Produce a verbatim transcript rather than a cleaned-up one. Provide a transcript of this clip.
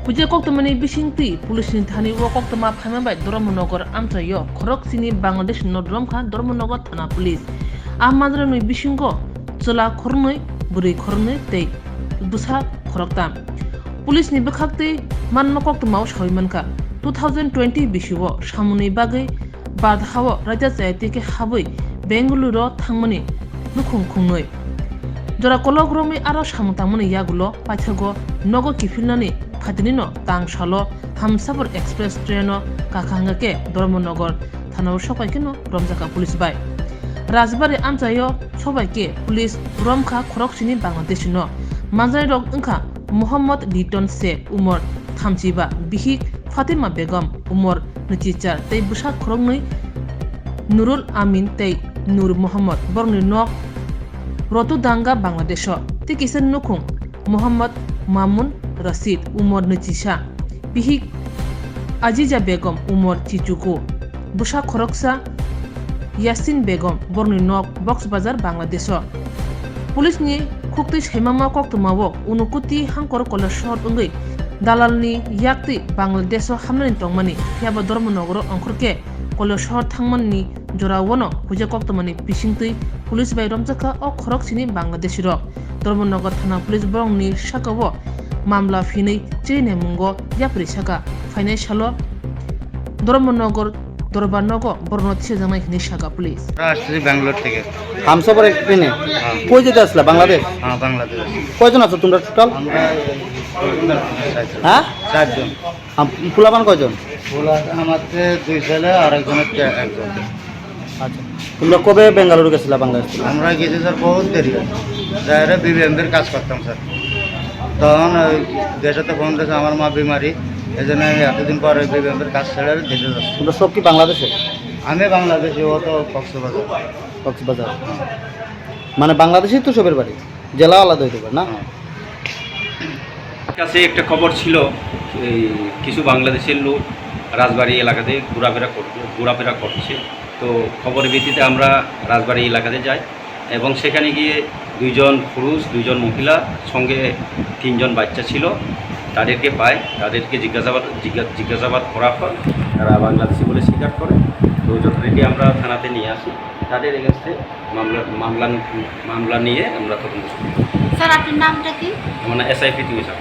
Puja koktwmani bisingtwi police ni thani o koktwma phaima bai Dharmanagar amchaio khorok chini Bangladesh no romkha Dharmanagar thana police. A manjranwi bisingo chwla khoroknwi, bwrwi khoroknwi tei bwsa khoroktam. Police ni bwkhaktwi manma koktwmao sawi mankha, two thousand twenty bisio samungni bagwi Bard hao raida chaya twi khe habwi Bengaluru o thangmani nukhung khungnwi. Jora kolok romwi aro samung tangmani yagulo paithago nogo kiphilnani phatinino tang salo Hamsapur Express train o kakha hwnkha khe Dharmanagar thanao sokai kheno romjakha police bai. Rajbari amchaio sobai khe police romkha khorok sini Bangladeshi no. Manjai rok wngkha Mohammad Liton Sheikh, umor thamchiba, bihik Fatima Begum, umor nwichichar, tei bwsa khoroknwi Nurul Amin tei Nur Mohammad, borokni nok Rotudanga, Bangladesho. Tei kisa nukhung Mohammad Mamun Rashid, umor nwichisa, bihik Aziza Begum, umor chichuku, bwsa khoroksa Yasin Begum, borokni nok Box Bazar, Bangladesh o. Police ni khuktwi saimama koktwma o Unukuti hangkor Koilashahar wngwi dalalni yaktwi Bangladesh o hamnani tongmani, phiyaba Dharmanagar o ongkhorkhe Koilashahar thangmani jora o no huja koktwmani bisingtwi police bai romjakha o khorok sini Bangladeshi rok. Dharmanagar thana police borokni saka o mamla phinwi chini mungo yapri saka phainai salo Dharmanagar Dorbar nogo borokno thisajaknai hinwi saka police. আমরা আসছি ব্যাঙ্গালোর থেকে। হামসাপাড়া ট্রেনে? হ্যাঁ। কই যেতে আসলা? বাংলাদেশ? হ্যাঁ, বাংলাদেশ। কয়জন আছো তোমরা টোটাল? আমরা এই চারজন। হ্যাঁ? চারজন। আম-, পোলাপান কয়জন? পোলাপান আমার তো দুই ছেলে আর একজন হচ্ছে একজন। আচ্ছা। তোমরা কবে বেঙ্গালুরু গেছিলা বাংলাদেশ থেকে? আমরা গেছি স্যার বহুত দেরি হয়। যাইরে বিবিএমপির কাজ করতাম স্যার। তখন ওই দেশেতে ফোন দিয়েছে আমার মা বিমারি, এই জন্য আমি এতদিন পর ওই বিবিএমপির কাজ ছেড়ে আমি দেশে যাচ্ছি। তোমরা সব কি বাংলাদেশে? আমি বাংলাদেশি, ও তো কক্সবাজার। কক্সবাজার। মানে বাংলাদেশি তো সবের বাড়ি, জেলা আলাদা হইতে পারে না? হ্যাঁ। কাছে একটা খবর ছিল, এই কিছু বাংলাদেশের লোক রাজবাড়ি এলাকাতে ঘোরাফেরা করছে, ঘোরাফেরা করছে। তো খবরের ভিত্তিতে আমরা রাজবাড়ি এলাকাতে যাই এবং সেখানে গিয়ে দুইজন পুরুষ, দুইজন মহিলা, সঙ্গে তিনজন বাচ্চা ছিল। তাদেরকে পাই, তাদেরকে জিজ্ঞাসাবাদ, জিজ্ঞা-, জিজ্ঞাসাবাদ করা হয়, তারা বাংলাদেশি বলে স্বীকার করে। তো যথারীতি আমরা থানাতে নিয়ে আসি, তাদের এগেনস্টে মামলা, মামলা, মামলা নিয়ে আমরা তদন্ত শুরু করি। স্যার, আপনার নামটা কি? আমার নাম এসআই পৃথিবী স্যার।